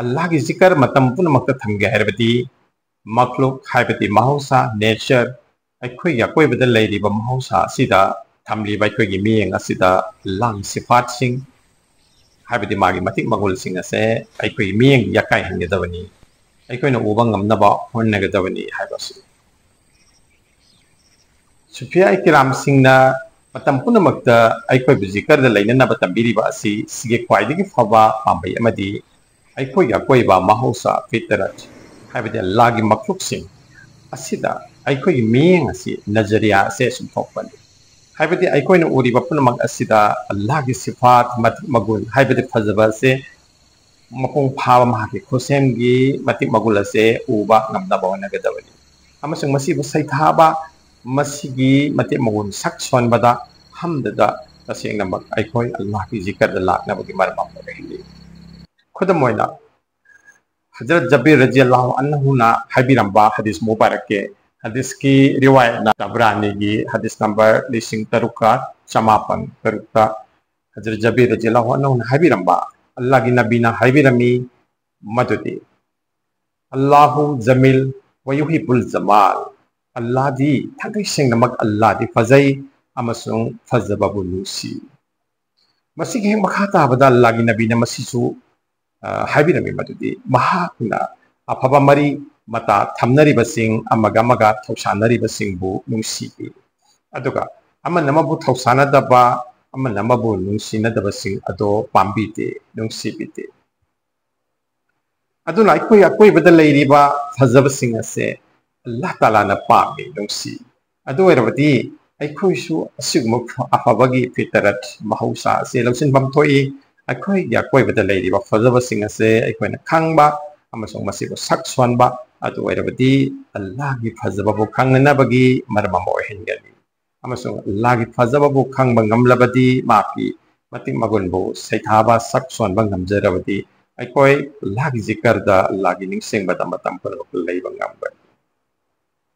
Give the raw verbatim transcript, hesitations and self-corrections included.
ꯑꯜꯂꯥꯍꯒꯤ ꯖꯤꯀꯔ ꯃꯇꯝ ꯄꯨꯝꯅꯃꯛꯇ ꯊꯝꯒꯦ ꯍꯥꯏꯔꯕꯗꯤ ꯃꯈ꯭ꯂꯨꯛ ꯍꯥꯏꯕꯗꯤ ꯃꯍꯧꯁꯥ, ꯅꯦꯆꯔ, ꯑꯩꯈꯣꯏꯒꯤ ꯑꯀꯣꯏꯕꯗ ꯂꯩꯔꯤꯕ ꯃꯍꯧꯁꯥ ꯑꯁꯤꯗ ꯊꯝꯂꯤꯕ ꯑꯩꯈꯣꯏꯒꯤ ꯃꯤꯠꯌꯦꯡ ꯑꯁꯤꯗ ꯑꯜꯂꯥꯍꯒꯤ ꯁꯤꯐꯥꯠꯁꯤꯡ ꯍꯥꯏꯕꯗꯤ ꯃꯥꯒꯤ ꯃꯇꯤꯛ ꯃꯒꯨꯜꯁꯤꯡ ꯑꯁꯦ ꯑꯩꯈꯣꯏꯒꯤ ꯃꯤꯠꯌꯦꯡ ꯌꯥꯀꯥꯏꯍꯟꯒꯗꯕꯅꯤ, ꯑꯩꯈꯣꯏꯅ ꯎꯕ ꯉꯝꯅꯕ ꯍꯣꯠꯅꯒꯗꯕꯅꯤ ꯍꯥꯏꯕꯁꯤ꯫ ꯁꯨꯐꯤꯌꯥ ꯀꯤꯔꯥꯝꯁꯤꯡꯅ ꯃꯇꯝ ꯄꯨꯝꯅꯃꯛꯇ ꯑꯩꯈꯣꯏꯕꯨ ꯖꯤꯀꯔꯗ ꯂꯩꯅꯅꯕ ꯇꯝꯕꯤꯔꯤꯕ ꯑꯁꯤ ꯁꯤꯒꯤ ꯈ꯭ꯋꯥꯏꯗꯒꯤ ꯐꯕ ꯄꯥꯝꯕꯩ ꯑꯃꯗꯤ ꯑꯩꯈꯣꯏꯒꯤ ꯑꯀꯣꯏꯕ ꯃꯍꯧꯁꯥ, ꯐꯤꯇꯔꯠ ꯍꯥꯏꯕꯗꯤ ꯑꯜꯂꯥꯍꯒꯤ ꯃꯈ꯭ꯂꯨꯛꯁꯤꯡ ꯑꯁꯤꯗ ꯑꯩꯈꯣꯏꯒꯤ ꯃꯤꯠꯌꯦꯡ ꯑꯁꯤ, ꯅꯖꯔꯤꯌꯥ ꯑꯁꯦ ꯁꯨꯝꯊꯣꯛꯄꯅꯤ꯫ ꯍꯥꯏꯕꯗꯤ ꯑꯩꯈꯣꯏꯅ ꯎꯔꯤꯕ ꯄꯨꯝꯅꯃꯛ ꯑꯁꯤꯗ ꯑꯜꯂꯥꯍꯒꯤ ꯁꯤꯐꯥꯠ, ꯃꯇꯤꯛ ꯃꯒꯨꯟ ꯍꯥꯏꯕꯗꯤ ꯐꯖꯕ ꯑꯁꯦ ꯃꯄꯨꯡ ꯐꯥꯕ ꯃꯍꯥꯛꯀꯤ ꯈꯨꯠꯁꯦꯝꯒꯤ ꯃꯇꯤꯛ ꯃꯒꯨꯜ ꯑꯁꯦ ꯎꯕ ꯉꯝꯅꯕ ꯍꯣꯠꯅꯒꯗꯕꯅꯤ꯫ ꯑꯃꯁꯨꯡ ꯃꯁꯤꯕꯨ ꯁꯩꯊꯥꯕ, ꯃꯁꯤꯒꯤ ꯃꯇꯤꯛ ꯃꯒꯨꯟ ꯁꯛ ꯁꯣꯟꯕꯗ, ꯍꯝꯗꯗ ꯇꯁꯦꯡꯅꯃꯛ ꯑꯩꯈꯣꯏ ꯑꯜꯂꯥꯍꯒꯤ ꯖꯤꯀꯔꯗ ꯂꯥꯛꯅꯕꯒꯤ ꯃꯔꯝ ꯑꯃ ꯑꯣꯏꯍꯜꯂꯤ꯫ ꯈꯨꯗꯝ ꯑꯣꯏꯅ, ꯍꯖꯔꯠ ꯖꯕꯤꯔ ꯔꯖꯤꯌꯜꯂꯥꯍꯨ ꯑꯟꯍꯨꯅ ꯍꯥꯏꯕꯤꯔꯝꯕ ꯍꯗꯤꯁ ꯃꯨꯕꯥꯔꯛꯀꯤ, ꯍꯗꯤꯁꯀꯤ ꯔꯤꯋꯥꯌꯠꯅ ꯇꯕꯔꯥꯅꯤꯒꯤ ꯍꯗꯤꯁ ꯅꯝꯕꯔ ꯂꯤꯁꯤꯡ ꯇꯔꯨꯛꯀ ꯆꯃꯥꯄꯟ ꯇꯔꯨꯛꯇ ꯍꯖꯔꯠ ꯖꯕꯤꯔ ꯔꯖꯤꯌꯜꯂꯥꯍꯨ ꯑꯟꯍꯨꯅ ꯍꯥꯏꯕꯤꯔꯝꯕ, ꯑꯜꯂꯥꯍꯒꯤ ꯅꯕꯤꯅ ꯍꯥꯏꯕꯤꯔꯝꯃꯤ ꯃꯗꯨꯗꯤ, "ꯑꯜꯂꯥꯍꯨ ꯖꯃꯤꯜ ꯋꯌꯨꯍꯤꯕꯨꯜ ꯖꯃꯥꯜ", ꯑꯜꯂꯥꯍꯗꯤ, ꯊꯥꯡꯒꯩ ꯁꯦꯡꯅꯃꯛ ꯑꯜꯂꯥꯍꯗꯤ ꯐꯖꯩ ꯑꯃꯁꯨꯡ ꯐꯖꯕꯕꯨ ꯅꯨꯡꯁꯤ꯫ ꯃꯁꯤꯒꯤ ꯍꯦꯛ ꯃꯈꯥ ꯇꯥꯕꯗ ꯑꯜꯂꯥꯍꯒꯤ ꯅꯕꯤꯅ ꯃꯁꯤꯁꯨ, ꯑ, ꯍꯥꯏꯕꯤꯔꯝꯃꯤ ꯃꯗꯨꯗꯤ, ꯃꯍꯥꯛꯅ ꯑꯐꯕ ꯃꯔꯤ ꯃꯇꯥ ꯊꯝꯅꯔꯤꯕꯁꯤꯡ, ꯑꯃꯒ ꯑꯃꯒ ꯊꯧꯁꯥꯅꯔꯤꯕꯁꯤꯡꯕꯨ ꯅꯨꯡꯁꯤꯕꯤ꯫ ꯑꯗꯨꯒ ꯑꯃꯅ ꯑꯃꯕꯨ ꯊꯧꯁꯥꯅꯗꯕ, ꯑꯃꯅ ꯑꯃꯕꯨ ꯅꯨꯡꯁꯤꯅꯗꯕꯁꯤꯡ ꯑꯗꯣ ꯄꯥꯝꯕꯤꯗꯦ, ꯅꯨꯡꯁꯤꯕꯤꯗꯦ꯫ ꯑꯗꯨꯅ ꯑꯩꯈꯣꯏ ꯑꯀꯣꯏꯕꯗ ꯂꯩꯔꯤꯕ ꯐꯖꯕꯁꯤꯡ ꯑꯁꯦ ꯑꯜꯂꯥꯍ ꯇꯥꯂꯥꯅ ꯄꯥꯝꯃꯤ, ꯅꯨꯡꯁꯤ꯫ ꯑꯗꯨ ꯑꯣꯏꯔꯕꯗꯤ ꯑꯩꯈꯣꯏꯁꯨ ꯑꯁꯤꯒꯨꯝꯕ ꯑꯐꯕꯒꯤ ꯐꯤꯇꯔꯠ, ꯃꯍꯧꯁꯥ ꯑꯁꯦ ꯂꯧꯁꯤꯟꯐꯝ ꯊꯣꯛꯏ꯫ ꯑꯩꯈꯣꯏꯒꯤ ꯑꯀꯣꯏꯕꯗ ꯂꯩꯔꯤꯕ ꯐꯖꯕꯁꯤꯡ ꯑꯁꯦ ꯑꯩꯈꯣꯏꯅ ꯈꯪꯕ ꯑꯃꯁꯨꯡ ꯃꯁꯤꯕꯨ ꯁꯛ ꯁꯣꯟꯕ, ꯑꯗꯨ ꯑꯣꯏꯔꯕꯗꯤ ꯑꯜꯂꯥꯍꯒꯤ ꯐꯖꯕꯕꯨ ꯈꯪꯅꯅꯕꯒꯤ ꯃꯔꯝ ꯑꯃ ꯑꯣꯏꯍꯟꯒꯅꯤ꯫ ꯑꯃꯁꯨꯡ ꯑꯜꯂꯥꯍꯒꯤ ꯐꯖꯕꯕꯨ ꯈꯪꯕ ꯉꯝꯂꯕꯗꯤ, ꯃꯍꯥꯛꯀꯤ ꯃꯇꯤꯛ ꯃꯒꯨꯟꯕꯨ ꯁꯩꯊꯥꯕ, ꯁꯛ ꯁꯣꯟꯕ ꯉꯝꯖꯔꯕꯗꯤ, ꯑꯩꯈꯣꯏ ꯑꯜꯂꯥꯍꯒꯤ ꯖꯤꯀꯔꯗ, ꯑꯜꯂꯥꯍꯒꯤ ꯅꯤꯡꯁꯤꯡꯕꯗ ꯃꯇꯝ ꯄꯨꯝꯅꯃꯛꯇ ꯂꯩꯕ ꯉꯝꯒꯅꯤ꯫